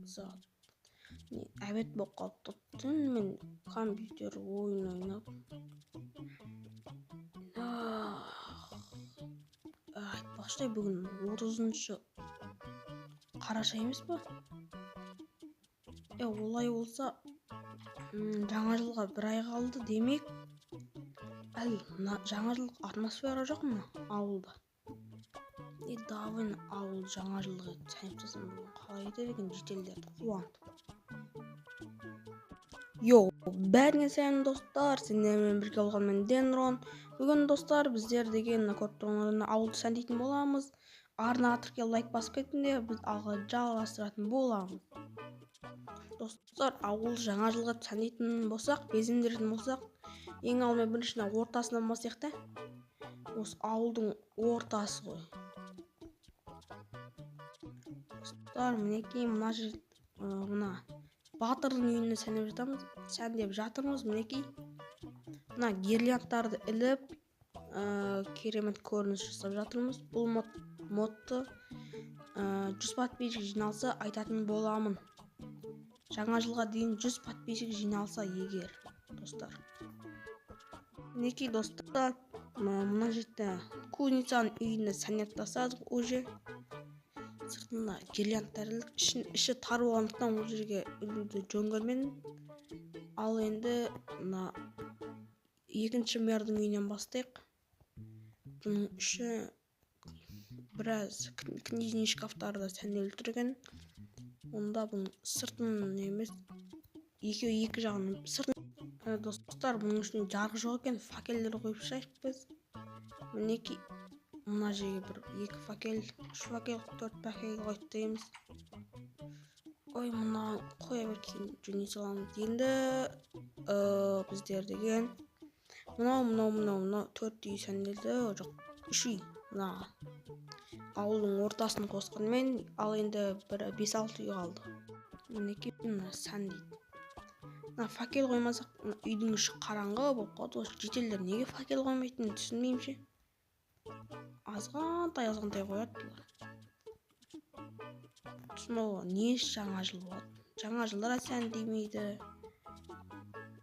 Сағат не, обед болып қалыпты. Түнімен компьютер ойын ойнап. Айтпақшы, бүгін 30 қараша емес па? Олай болса, жаңа жылға бір ай қалды. Демек, әлі мына жаңа жылдық атмосфера жоқ мына ауылда. И давай, ауыл жаңа жылдық етіп сәндеп тастасам, бүгін қалай кетер екен жительдерді қуантып. Йоу, бәріңе сәлем, достар! Сендермен бірге болған мен, Денрон. Бүгін, достар, біздер деген мына көріп тұрғандарыңдай ауылды сәндейтін боламыз. Арнаға тіркеліп, лайк басып кетіңдер, біз алға жалғастыратын боламыз. Достар, ауыл жаңа жылға сәндейтін болсақ, безендіретін болсақ, ең алдымен бірінші мына ортасынан бастайық та. Осы ауылдың ортасы ғой. Достар, мінекей, мына жер, мына батырдың үйіне сәндеп жатамыз, сәндеп жатырмыз. Мінекей, мына гирляндтарды іліп, керемет көрініс жасап жатырмыз. Бұл модты 100 подписчик жиналса, айтатын боламын. Жаңа жылға дейін 100 подписчик жиналса егер, достар. Мінекей, достар, мына жерде кузницаның үйіне сәндеп тастадық уже. Сыртында гирляндтар ілдік. Іші тар болғандықтан, ол жерге ілуді жөн көрмедім. Ал енді мына екінші мэрдің үйінен бастайық. Бұның іші біраз книжный шкафтары да сәнделіп тұр екен. Онда бұның сыртын емес, екеуі екі жағын, сыртын. Достар, бұның ішінде жарық жоқ екен, факелдер қойып шығайық біз. Мінекей, мына жерге бір екі факел, үш факел, төрт факел қойып тастаймыз. Ой, мына қоя бер, кейін жөндей саламыз. Енді біздер деген мынау, мынау, мынау, мынау төрт үй сәнделді. Жоқ, үш үй, мына ауылдың ортасын қосқанмен. Ал енді бір бес алты үй қалды. Мінекей, мына сәндейді. Мына факел қоймасақ, мына үйдің іші қараңғы болып қалады. Осы жительдер неге факел қоймайтынын түсінбеймін ше. Азғантай азғантай қояды бұлар. Сосын ол не жаңа жыл болады? Жаңа жылда да сәндемейді.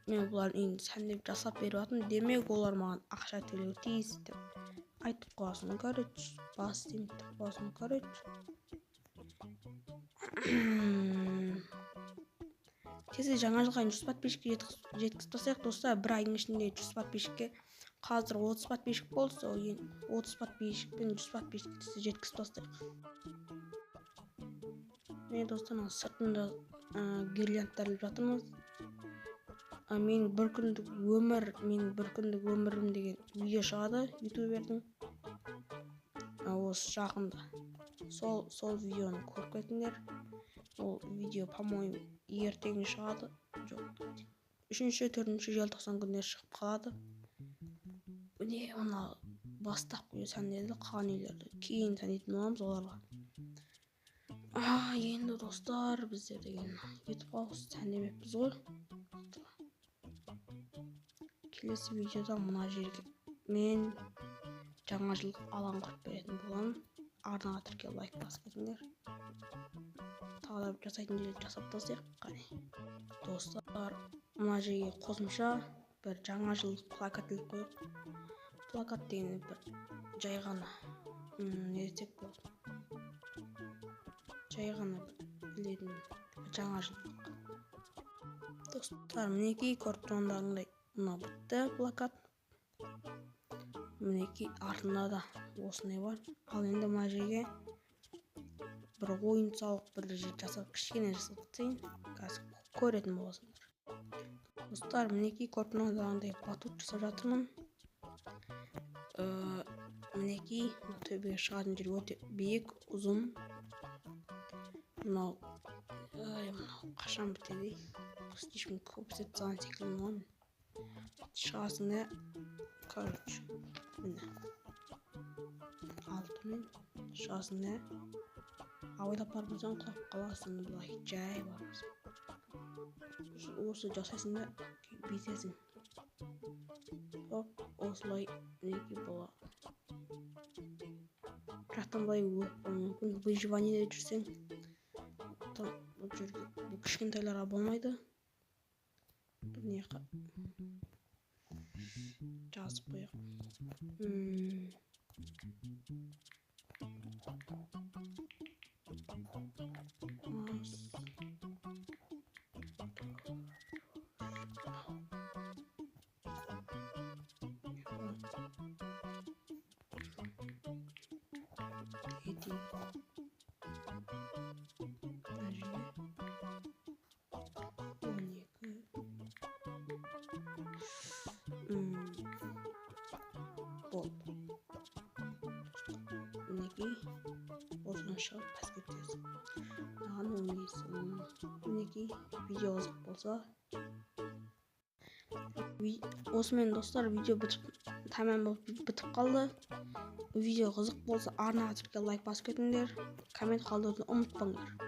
Мен бұлардың үйін сәндеп жасап беріп жатырмын, демек, олар маған ақша төлеуі тиіс деп айтып қоясың. Короче, бас деймін деп қоясың. Короче, тез жаңа жылға дейін 100 подписчикке жеткізіп тастайық, достар. Бір айдың ішінде 100 подписчикке. Қазір 30 подписчик болды, сол 30 подписчикпен 100 подписчикті жеткізіп тастайық. Міне, достар, мына сыртында гирляндтар іліп жатырмыз. Менің бір күндік өмір, менің бір күндік өмірім деген видео шығады ютубердің осы жақында. Сол видеоны көріп кетіңдер. Ол видео, по моему, ертең шығады. Жоқ, 3-, 4 желтоқсан күндері шығып қалады. Міне, мына бастапқы үй сәнделді, қалған үйлерді кейін сәндейтін боламыз оларға. Енді, достар, біздер деген ютуб сәндемеппіз ғой. Келесі видеода мына жерге мен жаңа жылдық алаң құрып беретін боламын. Арнаға тіркеліп, лайк басып кетіңдер. Тағы да жасайтын жерлерді жасап тастайық. Қане, достар, мына жерге қосымша бір жаңа жылдық плакат іліп қояйық. Плакат деген бір жай ғана, не десек болады, жай ғана бір ілетін жаңа жылдық. Достар, мінекей, көріп тұрғандарыңдай, мына бітті плакат. Мінекей, артында да осындай бар. Ал енді мына жерге бір ойын сауық бір жер жасап, кішкене жасап тастайын, қазір көретін боласыңдар. Достар, мінекей, көріп тұрғандарыңдай, батут жасап жатырмын. Мінекей, мына төбеге шығатын жер өте биік, ұзын. Мынау, ай, мынау қашан бітеді? Слишком көп істеп тастаған секілдімін ғой мен. Шығасың да, короче, міне, алтымен шығасың да, абайлап бармасаң, құлап қаласың. Былай жай барасың, осы жасайсың да, бүйтесің. Хоп, осылай, мінекей, болады. Жақтан былай өліп қалуың мүмкін, выживаниеде жүрсең. Там Бұл жерге, бұл кішкентайларға болмайды. Міне, жазып қояйық. Ас. Етейік. Мына жерге 12. Болды, мінекей, осыдан шығып пәске түсесің. Мынаған ойнайсың. Мінекей, видео қызық болса, осымен, достар, видео бітіп, тәмам болып бітіп қалды. Видео қызық болса, арнаға тіркеліп, лайк басып кетіңдер, коммент қалдыруды ұмытпаңдар.